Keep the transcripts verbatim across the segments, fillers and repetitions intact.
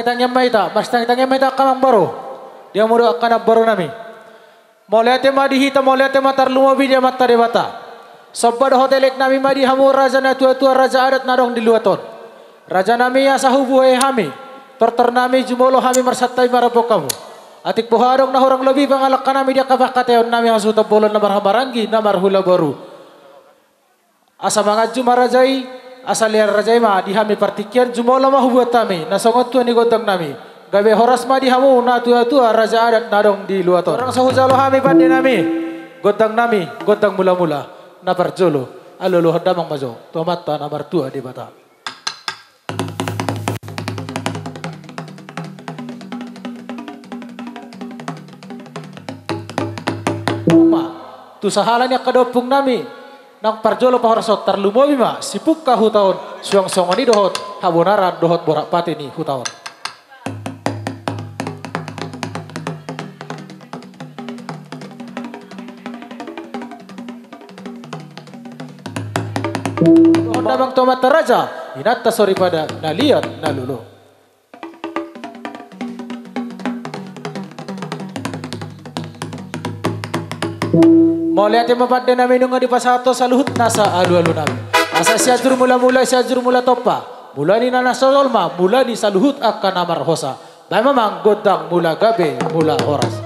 Tangiang ma hita, marsitangiang ma hita angka amangboru. Di hamu do angka namboru nami. Mauliate ma di hita, mauliate ma tarlumobi di Amanta Debata. Somba dohot elek nami ma di hamu raja natuatua, raja adat na adong di luat on. Raja nami, asa hubuhai hami, tortor nami, jumolo hami marsantabi maradophon hamu. Atik boha adong na hurang lobi pangalangka nami di angka panghataion nami, hasuhuton bolon na marhahamaranggi na marhula boru. Asa manganju ma raja i, asa lean raja i ma di hami partingkian, jumolo ma hubuat hami na songon tua ni gondang nami. Gabe horas ma di hamu natuatua, raja adat na adong di luat on. Torang so hujalo hami pande nami, gondang nami, gondang mulamula. Na parjolo, alualuhon damang ma jo tu Amanta na martua Debata. Uma, tu sahala ni angka daompung nami, nang parjolo pahorashon, tarlumobi ma sipungka huta on, suang songon i dohot habonaran dohot borat pate ni huta on. Dohot damang tu amanta raja, inanta soripada, na liat na lolo. Mauliate ma pande nami, nunga dipasahat ho saluhut nasa alualu nami. Asa Sianjur Mulamula, Sianjur Mula Tompa, mula ni na nasa jolma, mula ni saluhut angka na marhosa. Baen ma amang gondang mula gabe mula horas.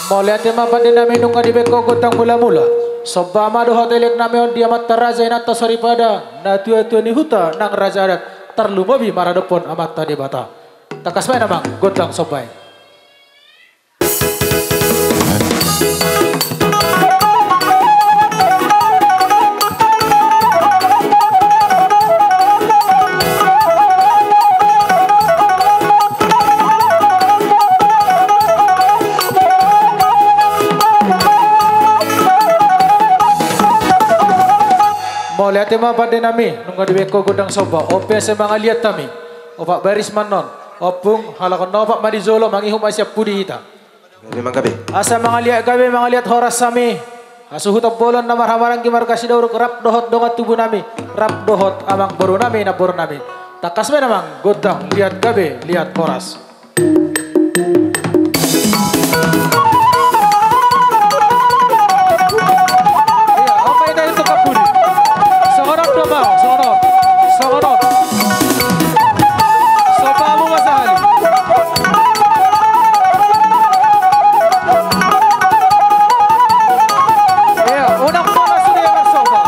Mauliate ma pande nami, nunga dibaen ho gondang mulamula. Somba ma dohot elek nami on di amanta raja, inanta soripada, natuatua ni huta nang raja adat, tarlumobi maradophon Amanta Debata. Tangkas baen amang gondang somba i. Mauliate ma pande nami, nunga dibaen ho gondang somba. On pe asa mangaliat hami. Opat baris ma annon. Ompung, halak on na opat ma di jolo, mangihut ma sian pudi hita. Gabe ma gabe. Asa mangaliat gabe, mangaliat horas hami. Hasuhuton bolon na marhahamaranggi marga Sidauruk rap dohot dongan tubu nami, rap dohot amangboru nami, namboru nami. Tangkas baen amang gondang liat gabe liat horas. Ia, on ma hita tu angka pudi. Songon on do amang, songon on. Songon on. Somba hamu ma sahali. Ia, unang pola sude marsomba.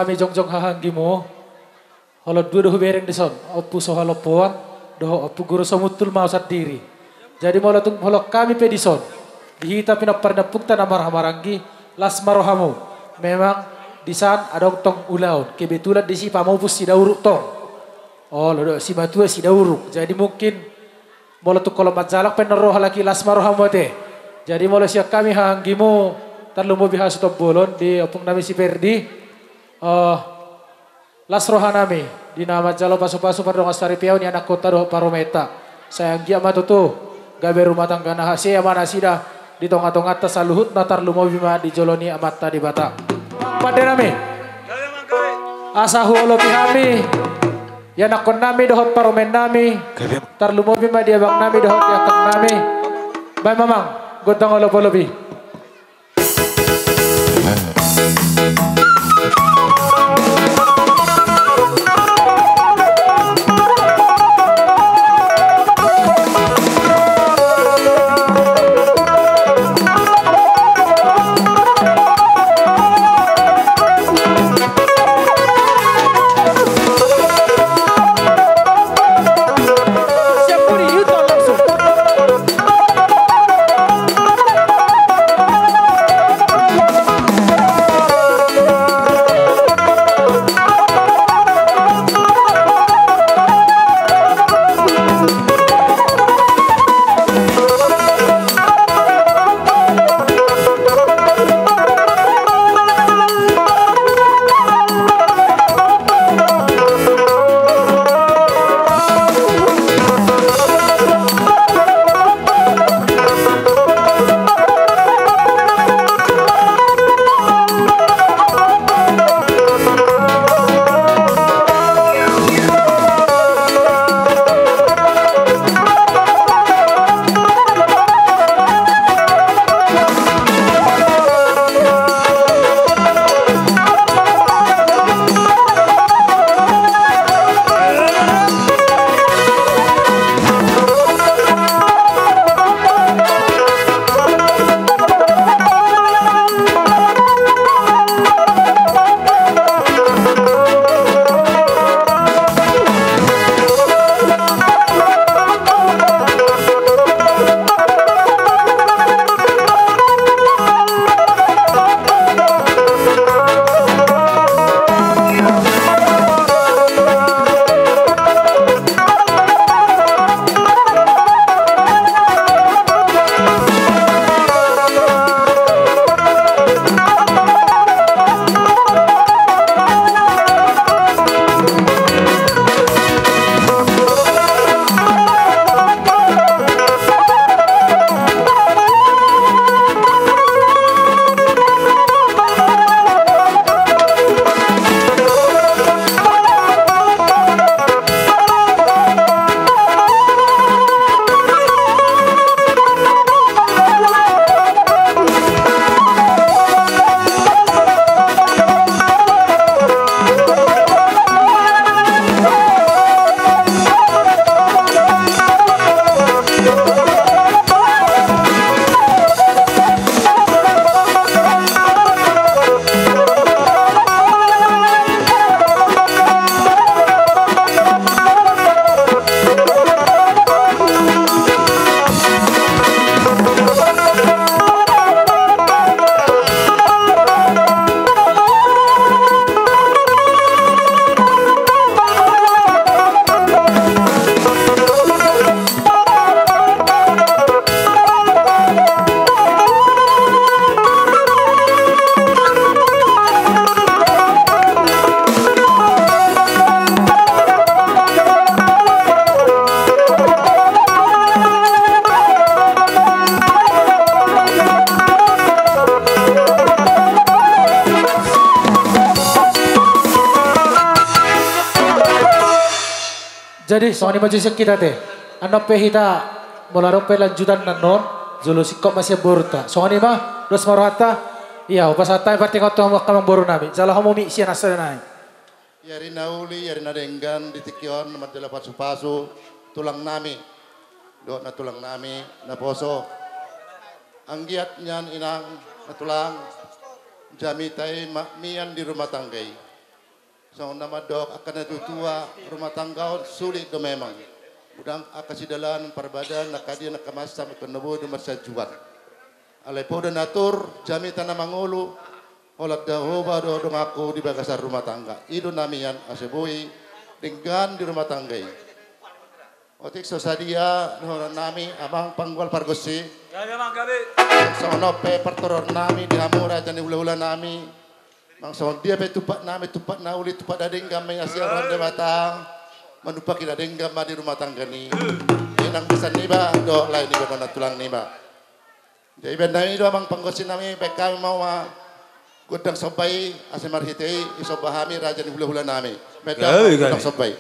Hami jongjong hahaanggimu. Holong dua do hubereng dison, Ompu Sohalompoan dohot Ompu Guru Somuntul ma au sandiri. Jadi molo tung holong hami pe dison, di hita pinompar ni ompungta na marhahamaranggi, las ma rohamu. Memang disan adong tong ulaon, kebetulan disi pamopus Sidauruk tong. Olo do, simatua Sidauruk. Jadi mungkin molo tung holong manjalang pe annon ro halak i, las ma rohamu ate. Jadi molo sian hami hahaanggimu, tarlumobi hasuhuton bolon di ompung nami si Perdi. Eh, las roha nami di na manjalo pasupasu pardongansaripeon ni anakkonta dohot parumaenta. Sai anggiat ma tutu gabe rumah tangga na hasea ma nasida di tongatonganta saluhutna, tarlumobi ma di jolo ni Amanta Debata. Pande nami, asa huolopi hami ianakkon nami dohot parumaen nami, tarlumobi ma di abang nami dohot di angkang nami. Baen ma amang gondang olopolop i. Jadi songon i ma jo sian hita ate. Annon pe hita, molo adong pe lanjutan annon, jolo singkop ma sian borunta. Songon i ma, dos ma rohanta. Ia, hupasahat hami partingkian tu hamu angka amangboru nami. Jala hamu mi sian asa nai. Ia, ari na uli, ia, ari na denggan, di tingki on manjalo pasupasu tulang nami dohot nantulang nami naposo. Anggiat nian inang, nantulang, jamita i ma mian di rumah tangga i. Songon na mandok angka natuatua, rumah tangga on sulit do memang. Godang angka sidalanan, parbadaan, angka dia, angka masa, angka na boi do marsianjuan. Alai poda na tur, jamita na mangolu, holan Jahowa do donganku di bagasan rumah tangga. I do na mian asa boi denggan di rumah tangga i. Otik so sadia dohonon nami, amang panggual pargonsi. Gabe, amang, gabe. Songon on pe partorop nami di hamu raja ni hulahula nami. Manang songon dia pe tumpak nami, tumpak na uli, tumpak na denggan ma i, asi Tuhan Debata manumpahi na denggan ma di rumah tangga ni inang basa niba dohot lae niba dohot nantulang niba. Jadi baen nami do, amang panggonsi nami, baen hami ma gondang somba i, asa marhite i disomba hami raja ni hulahula nami. Baen do, gabe, amang, gondang somba i.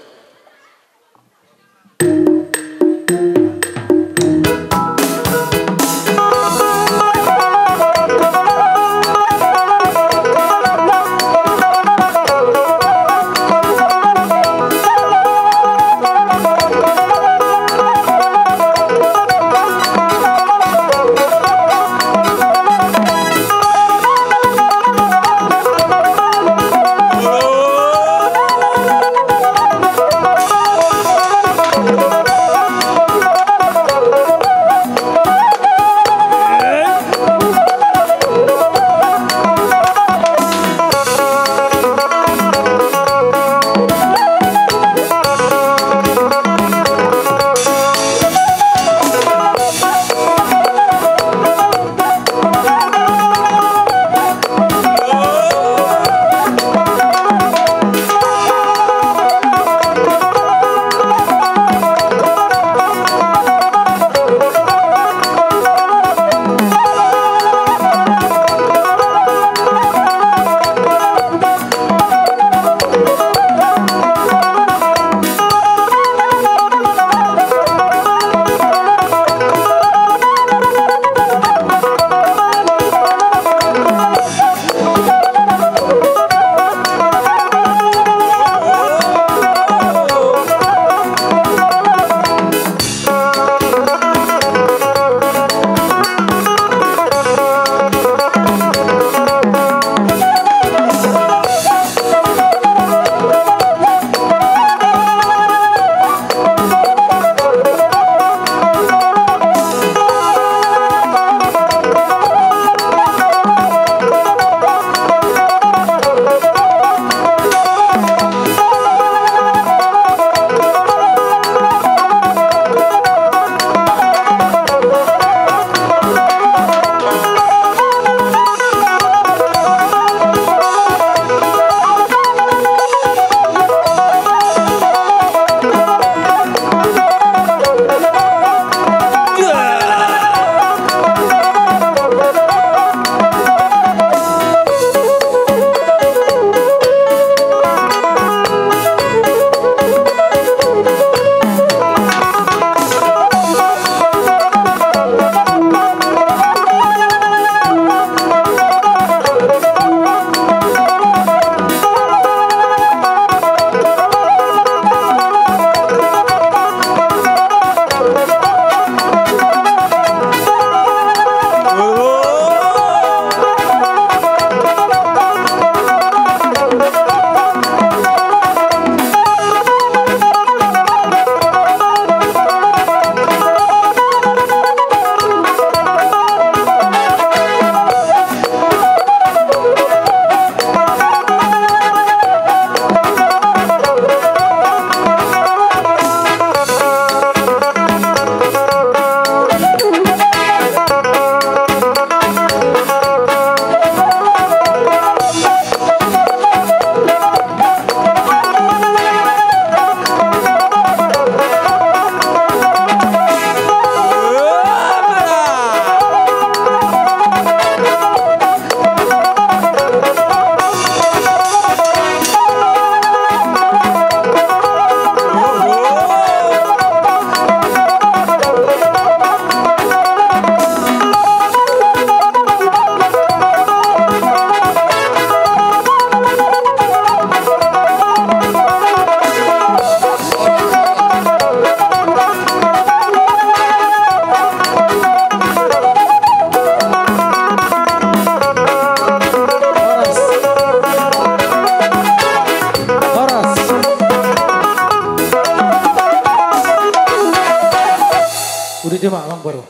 Uli di ma, Amang Boru.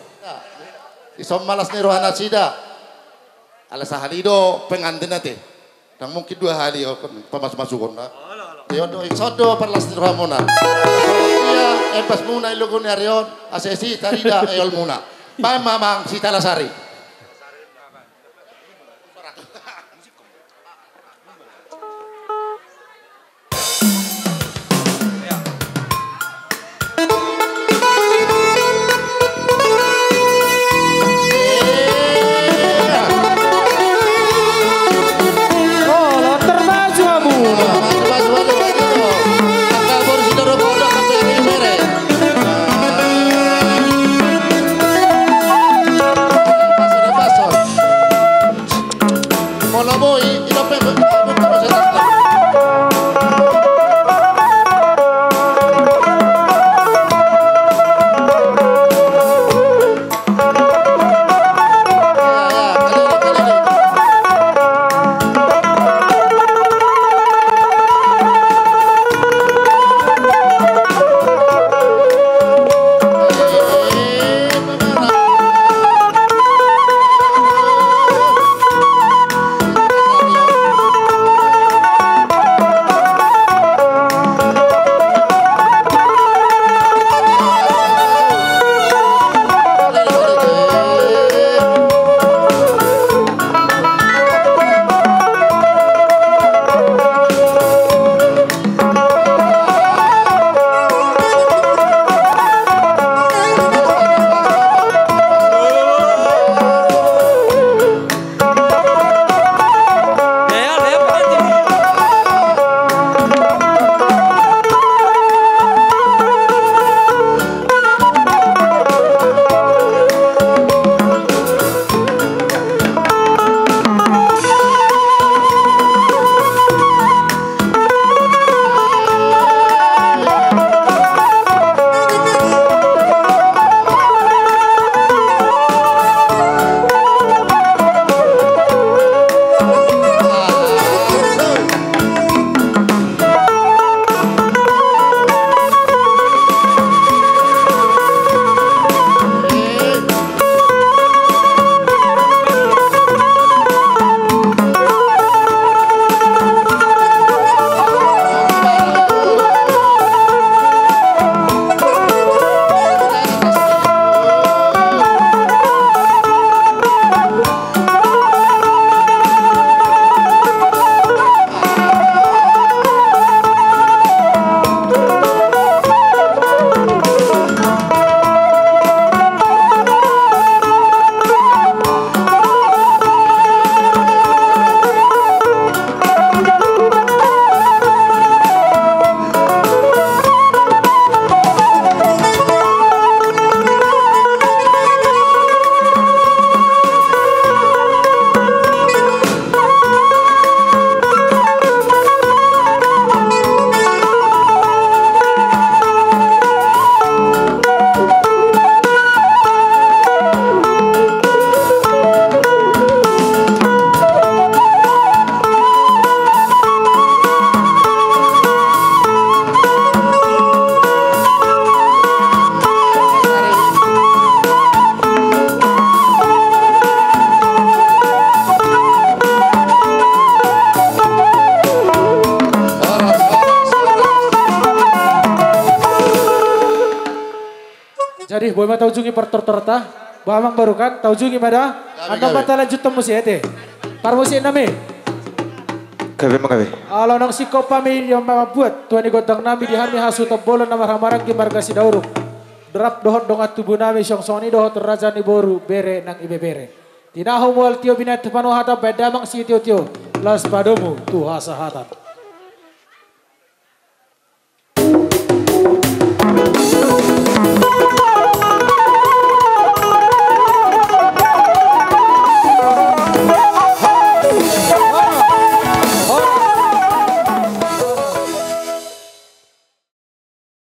Ison ma las ni roha nasida. Ala sahali do pengantin ate. Ndang mungkin dua hali, o, pamasumasuhon na. Io do, ison do parlas ni rohamuna. Ia, embas muna i logo ni ari on, asa i tarida eol muna. Baen ma, Amang, si Talasari. Molo boi, i dope. Jadi, boi ma taujungi partortorta, bah, Amang Boru kan, taujungi ma da. Gabe, gabe. Annon ma talanjuthon muse ate. Parmusiknami. Gabe ma gabe. Ala naung singkop hami di mambuat, tua ni gondangnami, di hami hasuhuton bolon na marhahamaranggi marga Sidauruk. Rap dohot dongan tubunami, suang songon i dohot raja ni boru, bere nang ibebere. Tinahu mual tio binahen tu panuhatan, baen damang sitiotio, laos padomu tu hasahatan.